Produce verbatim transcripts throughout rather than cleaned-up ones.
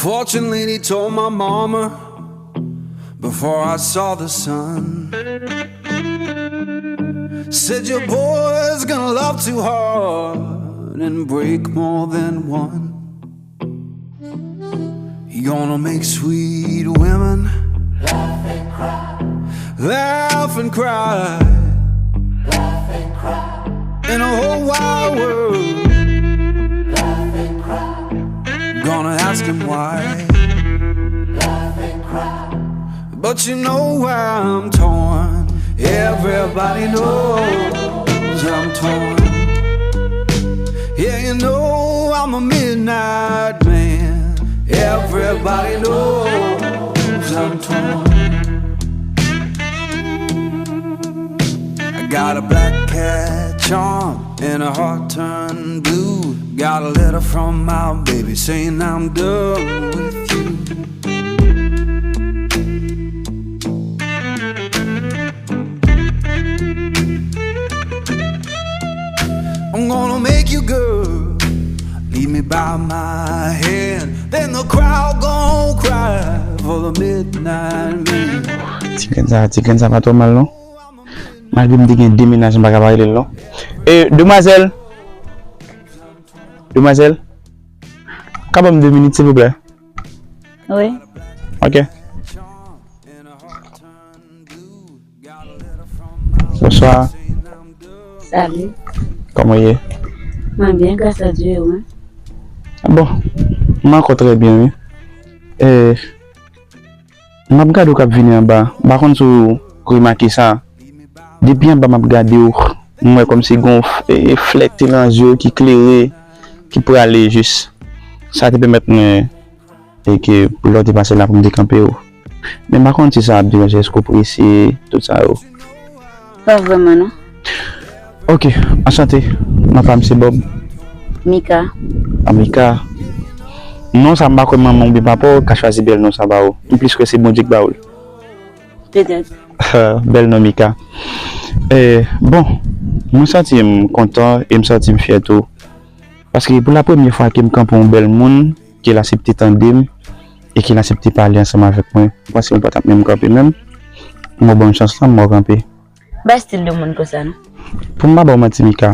Fortunately, he told my mama before I saw the sun. Said your boy's gonna love too hard and break more than one. He gonna make sweet women laugh and cry. In a whole wide world. Gonna ask him why. But you know I'm torn. Everybody knows I'm torn. Yeah, you know I'm a midnight man. Everybody knows I'm torn. I got a black cat charm and a heart turned blue. Got a letter from my baby saying I'm done with you. I'm gonna make you good. Leave me by my hand. Then the crowd gon' cry for the midnight man. Ti grenn sa, ti grenn sa pa twò mal non. Malgre m te gen de mennaj, m pa ka pa rele l non. E, demwazèl. Demwazèl. Ka ban m de minit, silvouplè? Wi. Ok. Bonswa. Salut. Kòman w ye? Mwen byen, gras a Dye, e ou menm? Bon, m ankò trè byen, wi. E, m ap gade w k ap vini anba. M pa konn si w remake sa. Depi anba m ap gade w, m wè kòmsi gon f-, e, flète nan zye w ki klere, ki prale jis. Sa te pèmèt mwen e ke pou lè w te pase la pou m te kanpe w. Men m pa konn si sa ap deranje, èske w prese, tout sa yo. Pa vrèman non. Ok, anchante, non pa m se Bob. Mika. A, Mika. Non sa m pa kwè manman w oubyen papa w ka chwazi bèl non sa ba ou. M plis kwè se Bondye k ba ou l. Petèt. Bèl non Mika. E, bon, mwen santi m kontan e m santi m fyè tou. Paske pou la premye fwa ke m kanpe yon bèl moun, ke l aksepte tande m e ke l aksepte pale ansanm avèk mwen. M panse mwen pa t ap menm kanpe menm. M ba w bòn chans lan, m ba w kanpe. Bay stil de moun konsa non. Pou m pa ba w manti, Mika,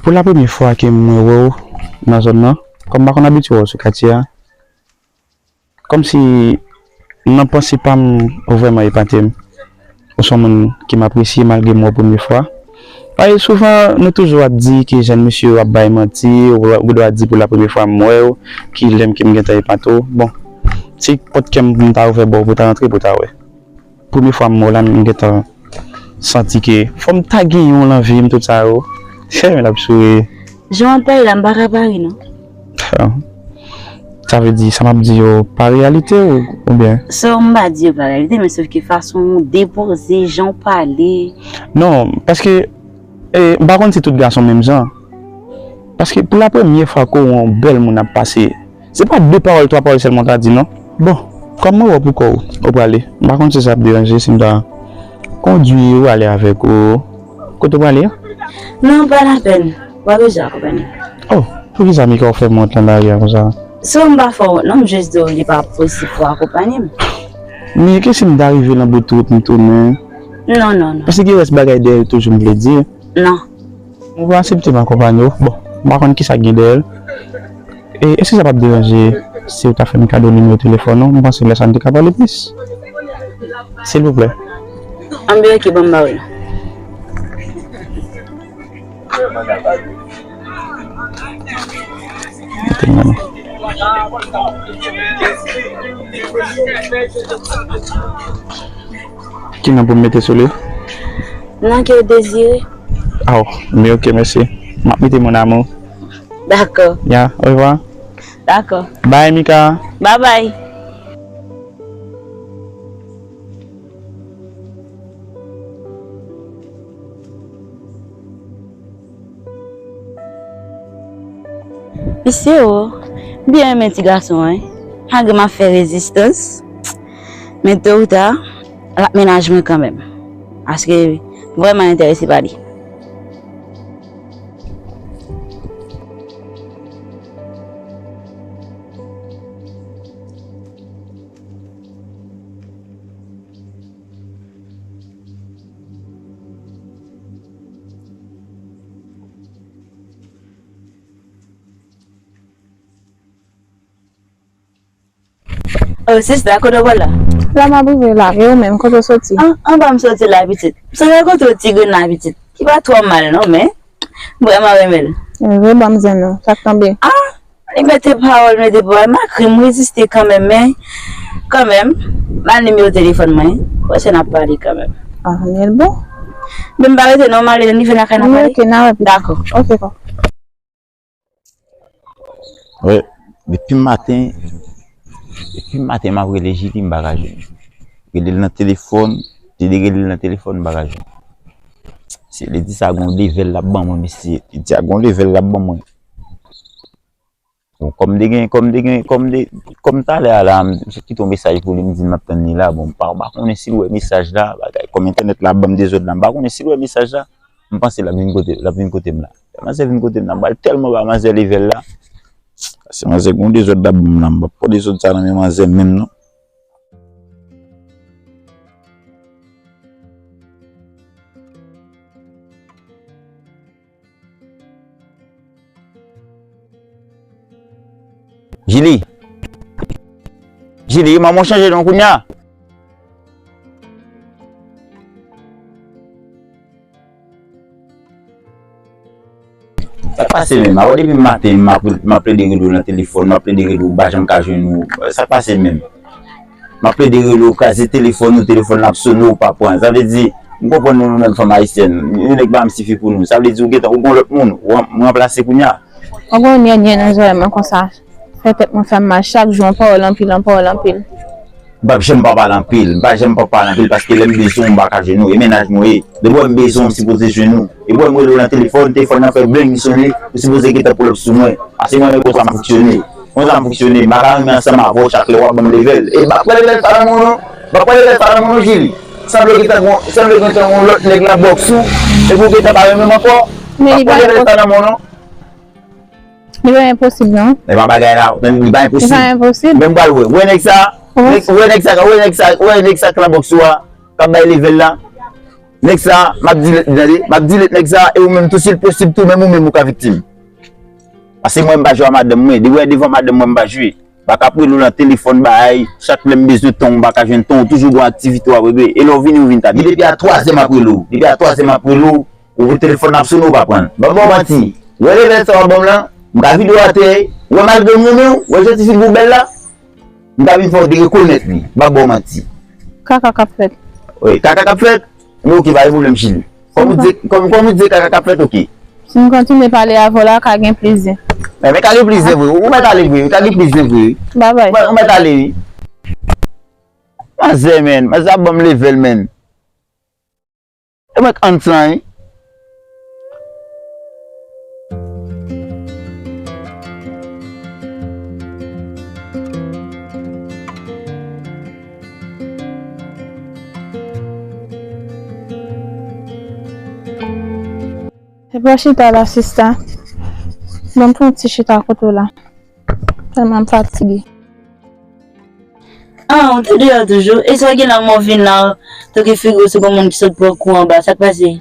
pou la premye fwa ke mwen wè w nan zòn nan, kòm m pa konn abitye wè w sou katye a, kòmsi nan panse pa m, ou vrèman epate m. Ou se yon moun ke m apresye malgre m wè w premye fwa. Paske souvan, nou toujou ap di ke jèn mesye yo ap bay manti, ou, ou dwe di pou la premye fwa m wè w, ki lè m ke m gentan epate w. Bon, si pòt kè m pou m ta ouvè ba w pou w ta rantre pou w ta wè. Premye fwa m wè w la, m gentan santi ke fò m ta gen yon lanvi m, tout sa yo. Fèmen l ap souri. Jan w ap pale la, m pa ka pa ri non. Sa vle di, sa m ap di yo pa reyalite ou, oubyen? So, m pa di yo pa reyalite, men sòf ke fason w depoze, jan w pale. Non, paske, e, m pa konn si tout gason menm jan. Paske pou la premye fwa ke w wè yon bèl moun ap pase, se pa de pawòl, twa pawòl sèlman w ta di non. Bon, kòm mwen wè w pou kò w, ou prale. M pa konn si sa ap deranje si m ta kondui ou, ale avèk ou. Kote w prale a? Non, pa lapèn. W ap bezwen akonpanye m. Oh, poukisa Mika w fè m wont nan lari a konsa? So, m pa fè w wont non, m jis di w li pa posib pou w akonpanye m. Men ke si m ta rive nan bout wout m tounen? Non, non, non. Paske gen rès bagay dèyè yo toujou m vle di. Non. Ou pa aksepte m akonpanye w? Bon, m pa konn kisa k gen dèyè l. E èske sa p ap deranje si w ta fè m kado nimewo telefòn ou? M panse lè sa n te ka pale plis. Silvouplè. Anben, ok, ban m ba w l. Mete m nan men. Ki non pou m mete sou li? Non ke w dezire. Aw, men ok, mèsi. M ap mete mon amour. Dakò. Ya, orevwa. Dakò. Bye, Mika. Bye bye. Mesye o, m byen renmen ti gason an, wi. Malgre m ap fè rezistans, men to ou ta, l ap mennaj mwen kanmenm. Paske m vrèman enterese pa li. Oh, sista, kote w pral la? La m ap rive la, e ou menm, kote w soti? An, anba m soti la, pitit. M sot rankontre yon ti grenn la, pitit. Li pa twò mal, non, men m vrèman renmen l. Wi, ban m zen ou, sa k tonbe? Ah, li mete pawòl, mete pawòl. Malgre m reziste kanmenm, men kanmenm, ban m nimewo telefòn mwen, wi. Pwosè n ap pale kanmenm. Ah, men l bon. Men m pa rete non, m ale, lè m rive lakay n ap pale. Wi, ok, n a wè pita. Dakò. Ok, kò. Wi, depi maten, depi maten m ap rele Jili, m pa ka jwenn. Rele l nan telefòn, te de rele l nan telefòn, m pa ka jwenn. Se li di sa gon level l ap ban mwen, mesye. Li di sa gon level l ap ban mwen. Bon, kòm de gen, kòm de gen, kòm de, kòm talè a la, m sot kite yon mesaj pou li, m di l m ap tann li la. Bon, m pa, m pa konnen si l wè mesaj la, bagay, kòm entènèt la ap ban m dezòd la, m pa konnen si l wè mesaj la. M panse l ap vin kote, l ap vin kote m la. Lè manzè vin kote m la, m pral tèlman ba manzè level la. Paske manzè gon dezòd l ap ban m la, m p ap pran dezòd sa nan men manzè menm non. Jili. Jili, manman w chanje non kounye a. Sa k pase menm? A wè depi maten, m ap, m ap plede rele w nan telefòn, m ap plede rele w, m pa janm ka jwenn ou. Sa k pase menm? M ap plede rele w, kraze telefòn ou, telefòn nan ap sonnen, ou pa pran. Sa vle di, m konprann nou, nou menm fanm ayisyèn, yon nèg pa janm sifi pou nou. Sa vle di, ou gentan, ou gon lòt moun, ou ran-, m ranplase kounye a. Ou gon nyènyè nan zòrèy mwen konsa. Fè tèt mwen fè m mal chak jou, yon pawòl anpil, yon pawòl anpil. M p ap janm pa pale anpil, m pa janm pa pale anpil, paske lè m bezwen w, m pa ka jwenn ou, e mennaj mwen w ye. Depi w wè m bezwen w, m sipoze jwenn ou. Depi w wè m rele w nan telefòn, telefòn nan fè beng, li sonnen, ou sipoze gentan pull up sou mwen. Paske mwen menm konsa m fonksyone. Konsa m fonksyone, m pa ka renmen ansanm avè w chak lè w ap ban m level. E m p ap pran level sa nan men w non. M p ap pran level sa nan men w non, Jili. Sanble gentan gon, sanble gentan gon lòt nèg nan bòks ou, epi w gentan pa renmen m ankò. M p ap pran level sa nan men w non. Li pa enposib non. E pa bagay la, li pa enposib. Li pa enposib. Men m pral wè. Wè nèg sa, wè nèg sa, wè nèg sa, wè nèg sa k nan bòks ou a, k ap bay level la. Nèg sa, m ap delete, tande, m ap delete nèg sa, e ou menm tou, si l posib tou, menm ou menm ou ka viktim. Paske mwen m pa jwe a madanm mwen, depi w wè devan madanm mwen m pa jwe. M pa ka ap rele w nan telefòn bagay, chak lè m bezwen tan w m pa ka jwenn tan w, toujou gon aktivite w ap regle. E lè w vini ou vin ta. Depi a twazè m ap rele w, depi a twazè m ap rele w, ou telefòn nan ap sonnen ou pa pran l. M p ap ba w manti. Wè level sa w ap ban m lan, m ka vide w atè, wè malgre m renmen w, wè jan tifi bou bèl la, m ka vin fè w derekonèt li. M p ap ba w manti. Kaka k ap fèt. Wi, kaka k ap fèt. Men oke, pa gen pwoblèm, Jili. Kòm ou di, kòm, kòm ou di kaka k ap fèt, oke. Si m kontinye pale avè w la, ka gen plis zen. Men, men ka gen plis zen vre. Ou mèt ale vre, ka gen plis zen vre. Babay. Ou mèt, ou mèt ale, wi. Manzè, menn. Manzè ap ban m level, menn. E mwen k ann san, wi. Epa w chita la, sista. Ban m fè yon ti chita kote w la. Tèlman m fatige. Ah, ou te deyò toujou? E sa gen la mò vin la, tanke figi w se gon moun ki sot pran kou anba, sa k pase?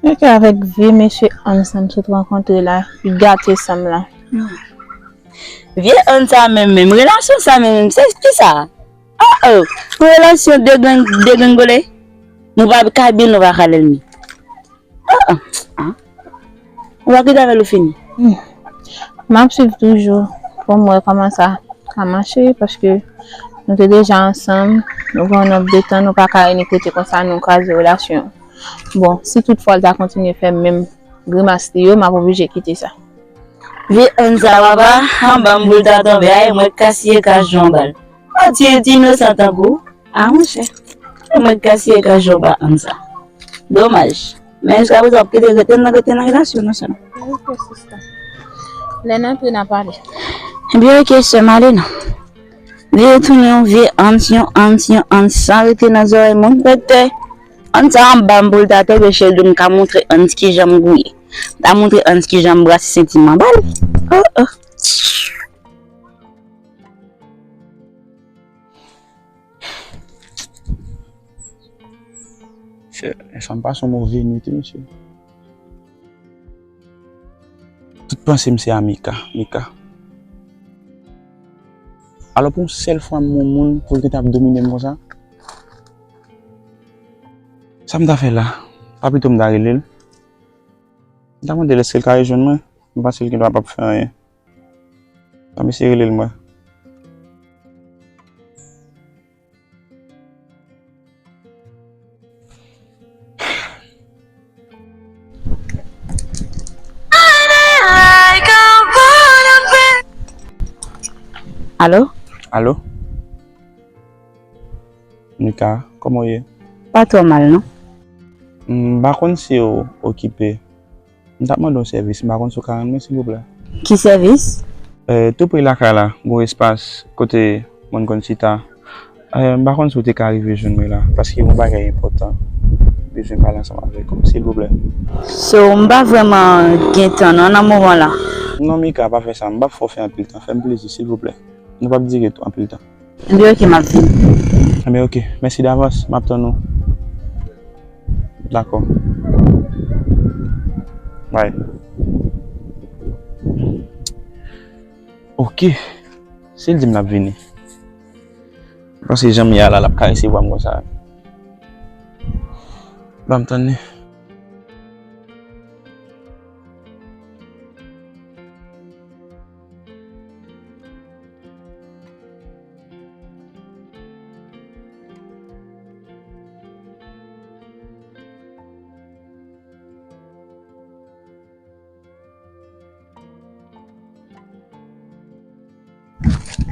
Enke avèk vye mesye Hans m sot rankontre la, li gate san m la. Vye Hans sa menm, menm relasyon sa menm, se ki sa? Oh, oh, yon relasyon degren-, degrengole? Nou pa kabil, nou pa ka lènmi. Ah, ah, ah. Ou pa kite avè l ou fini. Hmm. M ap swiv toujou pou m wè kòman sa ka mache, paske nou te deja ansanm, nou gen yon nonb de tan, nou pa ka rete konsa, nou kraze relasyon an. Bon, si toutfwa l ta kontinye fè menm grimas li yo, m ap oblije kite sa. Vye Hans sa papa, anba m pou l ta tonbe, ay, mwen k ka siye ka jwe yon bal. Manti, ti inosan tankou. Ah, monchè. Mwen k ka siye ka jwe ba Hans sa. Domaj. Men jiska prezan, w ap kite rete nan, rete nan relasyon nou sèlman. Ok, sista. Lè n antre, n a pale. Ebyen, ok, sè m, ale non. Li retounen yon vye Hans, yon Hans, yon Hans, san rete nan zòrèy moun. Rete. Hans sa anba m pou l ta tonbe, cheri, m ka montre Hans kijan m gouye. M ta montre Hans kijan m brase senti m anba l. Oh, oh. Mesye, sa m pase yon move nwit, wi, mesye. Tout panse m se a Mika, Mika. Alò, pou yon sèl fwa, m wè yon moun pou l gentan ap domine m konsa. Sa m ta fè la? Pa pito m ta rele l? M ta mande l èske l ka rejwenn mwen? M panse l gendwa p ap fè anyen. Ann eseye rele l mwen. Alo? Alo? Mika, kòman w ye? Pa twò mal, non. M pa konn si w okipe. M t ap mande yon sèvis, m pa konn si w ka rann mwen, silvouplè. Ki sèvis? Eh, tou pre lakay la, gen yon espas kote moun konn chita. Eh, m pa konn si w te ka rive jwenn mwen la, paske yon bagay enpòtan. M bezwen pale ansanm avèk ou, silvouplè. So, m pa vrèman gen tan non, nan moman la. Non, Mika, pa fè sa, m p ap fè w fè anpil tan, fè m plezi, silvouplè. Nou p ap dire anpil tan. Ebyen, oke, m ap vini. Ebyen, oke. Mèsi davans. M ap tann ou. Dakò. Bye. Oke. Si l di m l ap vini. Paske jan m ye a la, l ap ka resevwa m konsa. Ban m tann li.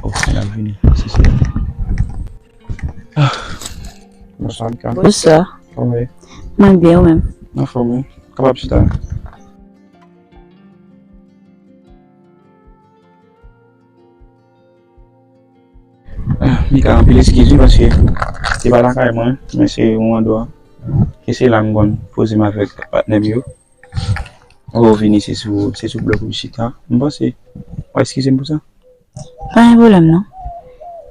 Oh, l ap vini. Si, si. Ah. Bonswa, Mika. Bonswa. Kòman w ye? Mwen byen, ou menm? Anfòm, wi. Kapab chita. Ah, Mika, anpil eskiz wi, paske se pa lakay mwen, men se yon andwa. E se la m konn poze m avèk patnè m yo. Ou vini, se sou, se sou blòk ou chita. M panse, w eskize m pou sa? Pa gen pwoblèm, non.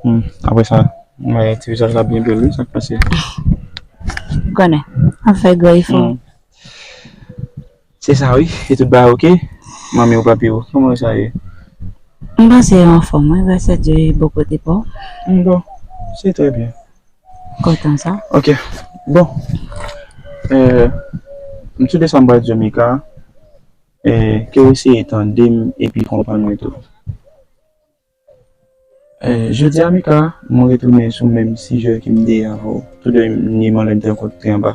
Hmm, apre sa, m wè ti vizaj la byen bèl, wi, sa k pase? Ou konnen, ap fè gwo efò. Hmm. Se sa wi, e tout bagay oke? Manmi w, papi w, kòman sa ye? M panse yo anfòm wi, gras a Dye, bò kote pa w? M bon, se trè byen. Kontan sa. Oke, bon. Eh, m sou de sa m pral di w, Mika, eh, ke w eseye tande m epi konprann mwen tou. Eh, jodi a, Mika, mwen retounen sou menm sijè ke m te ye avè w. Tou de m ye malè m te rankontre anba.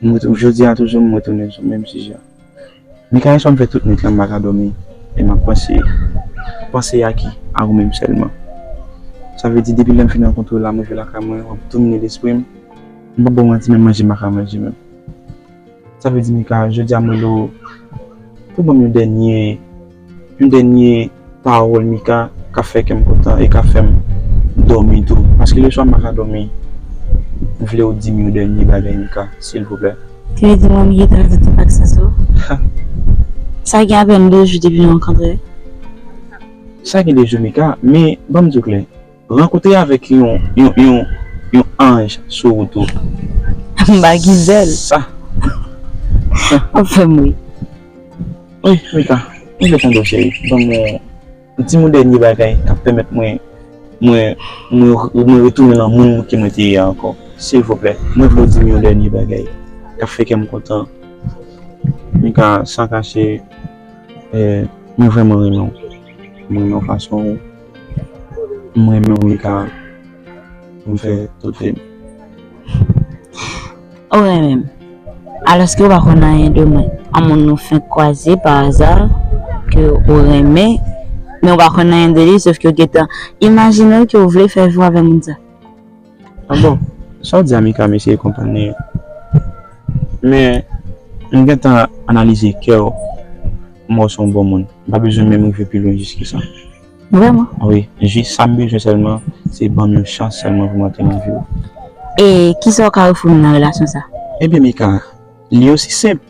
M retounen, jodi a toujou, m retounen sou menm sijè a. Mika, yè swa m fè tout nwit lan, m pa ka dòmi. E m ap panse, panse a ki? A ou menm sèlman. Sa vle di, depi lè m fin rankontre w la, m rive lakay mwen, w ap domine lespri m. M p ap ba w manti, menm manje m pa ka manje menm. Sa vle di, Mika, jodi a m rele w pou ban m yon dènye, yon dènye pawòl, Mika, k ap fè kè m kontan e k ap fè m dòmi tou. Paske lè swa m pa ka dòmi, m vle w di m yon dènye bagay, Mika, silvouplè. Te vle di mwen m gentan di tout ak sa sou. Sa gen apèn de jou depi nou rankontre. Sa gen de jou, Mika, men ban m di w klè. Rankontre avèk yon, yon, yon, yon anj sou wout ou. M pa gen zèl. Sa. Ap fè m ri. Wi, Mika, m vle tande w, cheri. Ban m yon, di m yon dènye bagay k ap pèmèt mwen, mwen, mwen, mwen retounen nan moun ke mwen te ye a ankò. Silvouplè, mwen vle w di m yon dènye bagay k ap fè kè m kontan. Mika, san kache, eh, mwen vrèman renmen w. Mwen renmen w fason ou M renmen w, Mika. M fè tout vi m. Ou renmen m. Alòske ou pa konn anyen de mwen. Yon moun nou fenk kwaze pa aza, ke ou renmen, men ou pa konn anyen de li, sòf ke ou gentan imajine w ke ou vle fè vi w avè moun sa. Ah bon, sa w di a, Mika, m eseye konprann li. Men, m gentan analize kè w, m wè w se yon bon moun. M pa bezwen menm rive pi lwen jis ke sa. Vrèman? Wi, jis sa m bezwen sèlman, se ban m yon chans sèlman pou m antre nan vi w. E kisa w ka ofri m nan relasyon sa? Ebyen, Mika, li osi senp.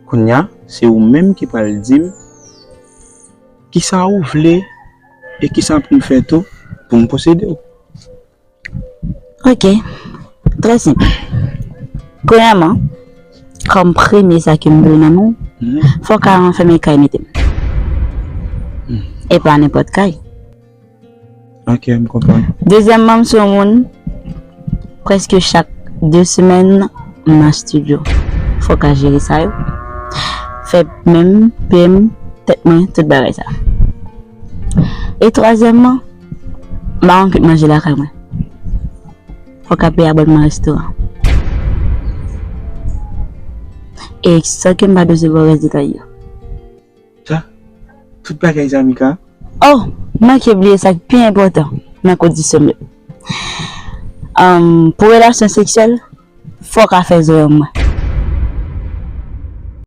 Kounye a, se ou menm ki pral di m kisa ou vle e kisa pou m fè tou pou m posede w. Ok. Trè senp. Premyèman, kòm premye sa ke m vle nan men w, fò w ka ranfèmen kay mete m. E pa nenpòt kay. Ok, m konprann. Dezyèmman, m se yon moun, prèske chak de semèn, m nan estidyo. Fò w ka jere sa yo. Fè men m, pye m, tèt mwen, tout bagay sa. E twazyèmman, m pa konn kit manje lakay mwen. Fò w ka peye abònman restoran. E san ke m pa bezwen ba w rès detay yo. Sa? Tout bagay sa, Mika? Oh, m manke bliye sa k pi enpòtan nan kondisyon m yo. Um, pou relasyon seksyèl, fò w ka fè zòrèy mwen.